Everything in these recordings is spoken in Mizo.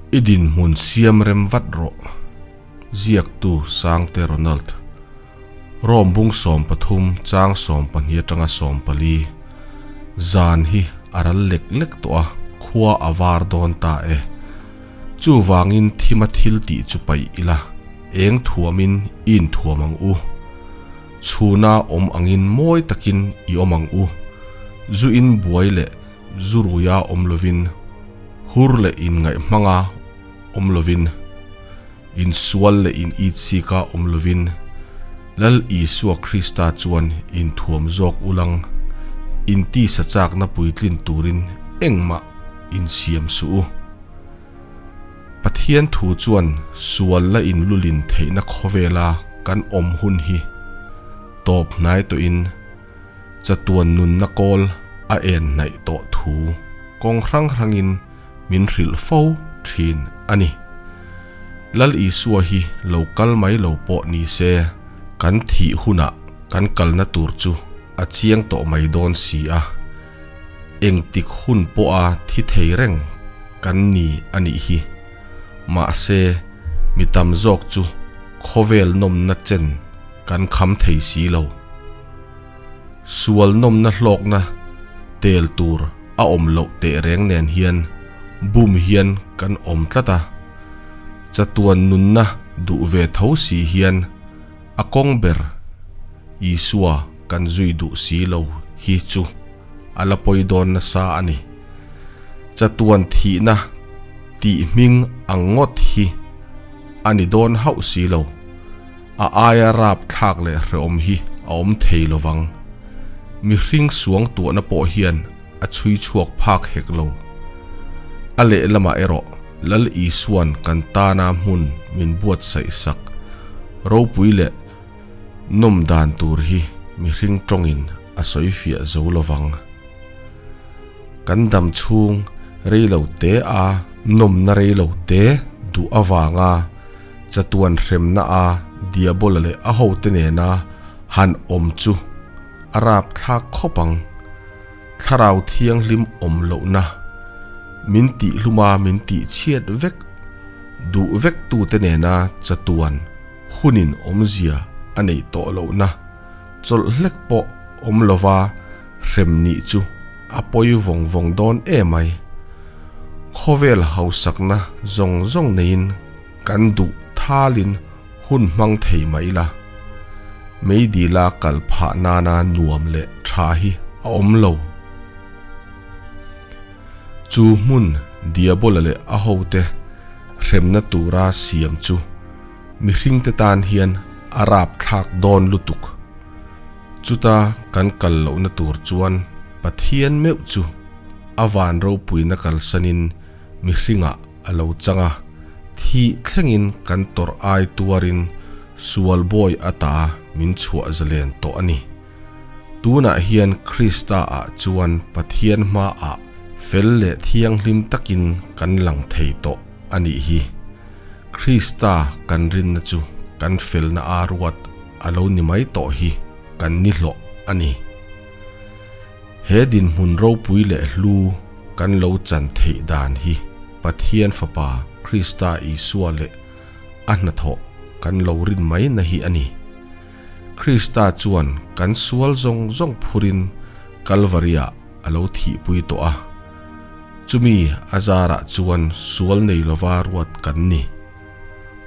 I dinhmun siam rem vat rawh. Ziaktu Sangte Ronald. Rome bung 13 chang 12 atanga 14. Zan hi a ral lek lek tawh a, khua a var dawn ta e. Chuvangin thima thil tih chu paih ila, eng thuamin i inthuam ang u. Chhuna awm angin mawi takin i awm ang u. Zu in buai leh zu ruia awm lovin, hur leh inngaih hmanga awm lovin, insual leh in itsika awm lovin, Lal Isua Krista chuan inthuam zawk ulang, intisa chakna puitlin turin engmah insiam suh u. Pathian thu chuan sual la inlulin theihna khawvela kan awm hun hi tawp hnai tawhin chatuan nunna kawl a en hnaih tawh thu kawng hrang hrangin min hrilh fo thin a ni. Lal Isua hi lo kal mai lo pawh ni se kan thih hunah kan kalna tur chu a chiang tawh mai dawn si a. Engtik hun pawha thi thei reng kan ni a nih hi. Mahse, mi tam zawk chu khawvel nawmna chen kan kham thei si lo. Sual nawmna hlawkna tel tur a awm loh tehreng nen hian bum hian kan awm tlat a. Chatuan nunna duh ve tho si hian a kawng ber Isua kan zui duh si lo hi chu a la pawi dawn nasa a ni. Chatuan thihna tih hming ang ngawt hi a ni dawn hauh si lo. A aia rap thlak leh hrehawm hi a awm thei lo vang. Mihring suang tuahna pawh hian a chhui chhuak phak hek lo. A lehlamah erawh Lal Isua'n kan tana hmun min buatsaih sak ropui leh nawm dan tur hi mihring tawngin a sawi fiah zo lo vang. Kan dam chhung rei lo te a nawmna rei lo te duh avanga chatuan hremna a Diabola leh a hote nena han awm chu a rapthlak khawp ang. Thlarau Thianghlim awm lohna min tihhluma min tihchhiat vek duh vek tute nena chatuan hunin awmzia a neih tawh lohna chawlh hlek pawh awm lova hrem nih chu a pawi vawng vawng dawn emai. Khawvel hausakna zawng zawng neiin kan duh thalin hun hmang thei mai la. Meidila kal phah nana nuam leh tha hi a awm lo. Chu hmun Diabola leh a hote hremna tura siam chu mihringte tan hian a rapthlak dawn lutuk. Chuta kan kal lohna tur chuan Pathian meuh chu a van ropuina kalsanin mihringah a lo chang a, thih thlengin kan tawrh ai tuarin sual bawi ata min chhuah zalen tawh a ni. Tunah hian Krista ah chuan Pathian hmaah fel leh thianghlim takin kan lang thei tawh a nih hi. Krista kan rinna chu kan felna a ruat a lo ni mai tawh hi kan ni hlawh a ni. He dinhmun ropui leh hlu kan lo chan theih dan hi Pathian Fapa Krista Isua leh a hnathawh kan lo rin mai na hi a ni. Krista chuan kan sual zawng zawng phurin Kalvari-ah a lo thihpui tawh a. Chumi a zarah chuan sual nei lova ruat kan ni.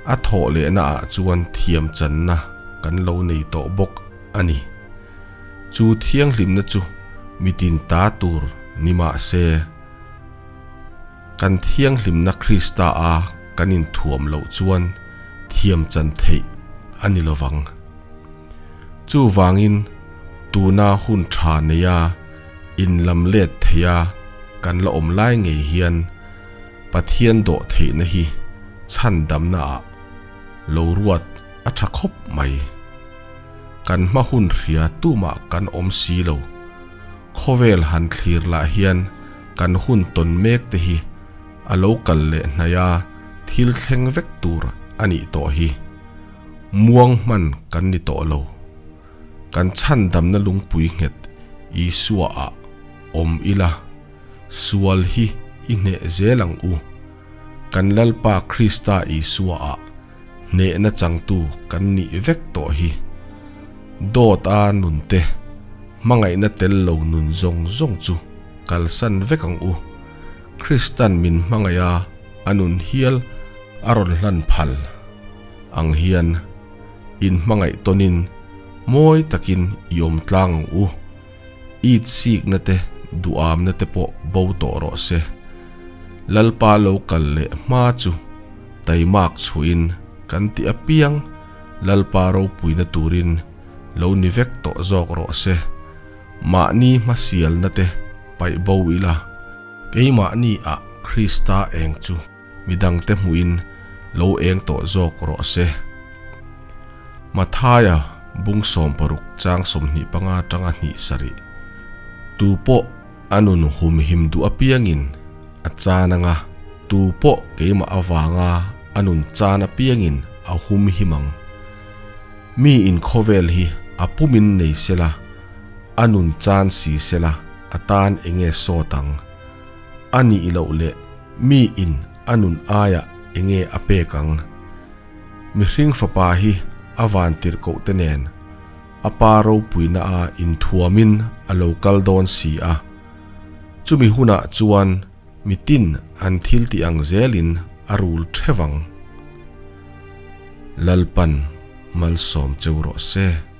A thawh lehna ah chuan thiam channa kan lo nei tawh bawk a ni. Chu thianghlimna chu mitin ta tur ni mah se, kan thianghlimna Krista a kan inthuam loh chuan thiam chan theih a ni lovang. Chuvangin tuna hun tha neia inlam let theia kan la awm lai ngei hian Pathian dawh theihna hi chhandamna ah lo ruat a tha khawp mai. Kan hma hun hria tumah kan awm si lo. Khawvel han thlir lah hian kan hun tawn mek te hi a lo kal leh hnaih a thil thleng vek tur a nih tawh hi. Muang hman kan ni tawh lo. Kan chhandamna lungpui nghet Isua ah awm ila sual hi i hneh zel ang u. Kan Lalpa Krista Isua ah hnehna changtu kan nih vek tawh hi. Dawt a nun te, hmangaihna tel lo nun zawng zawng chu kalsan vek ang u. Kristan min hmangaih a, a nun hial a rawn hlan phal ang hian inhmangaih tawnin mawi takin i awm tlang ang u. It sikna te duhamna te pawh bo tawh rawh se. Lalpa lo kal leh hma chu taimak chhuahin kan ti apiang Lalpa ropuina turin lo ni vek tawh zawk rawh se. Mahni hmasialna te paih bo ila. Keimahni ah Krista eng chu midangte hmuhin lo eng tawh zawk rawh se. Mathaia bung 60 chang 25 atanga hnih sarih. Tu pawh a nun humhim duh apiangin a chan anga, tu pawh keimah avanga a nun chan apiangin a humhim ang. Mi in khawvel hi a pumin nei sela, a nun chan si sela a tan enge sawt ang? A nih loh leh mi in a nun aiah enge a pek ang? Mihring fapa hi a van tirhkoh te nen a pa ropuina a inthuamin a lo kal dawn si a. Chumi hunah chuan mitin an thil tih ang zelin a rul theuh ang. Lalpan malsawm cheu rawh se.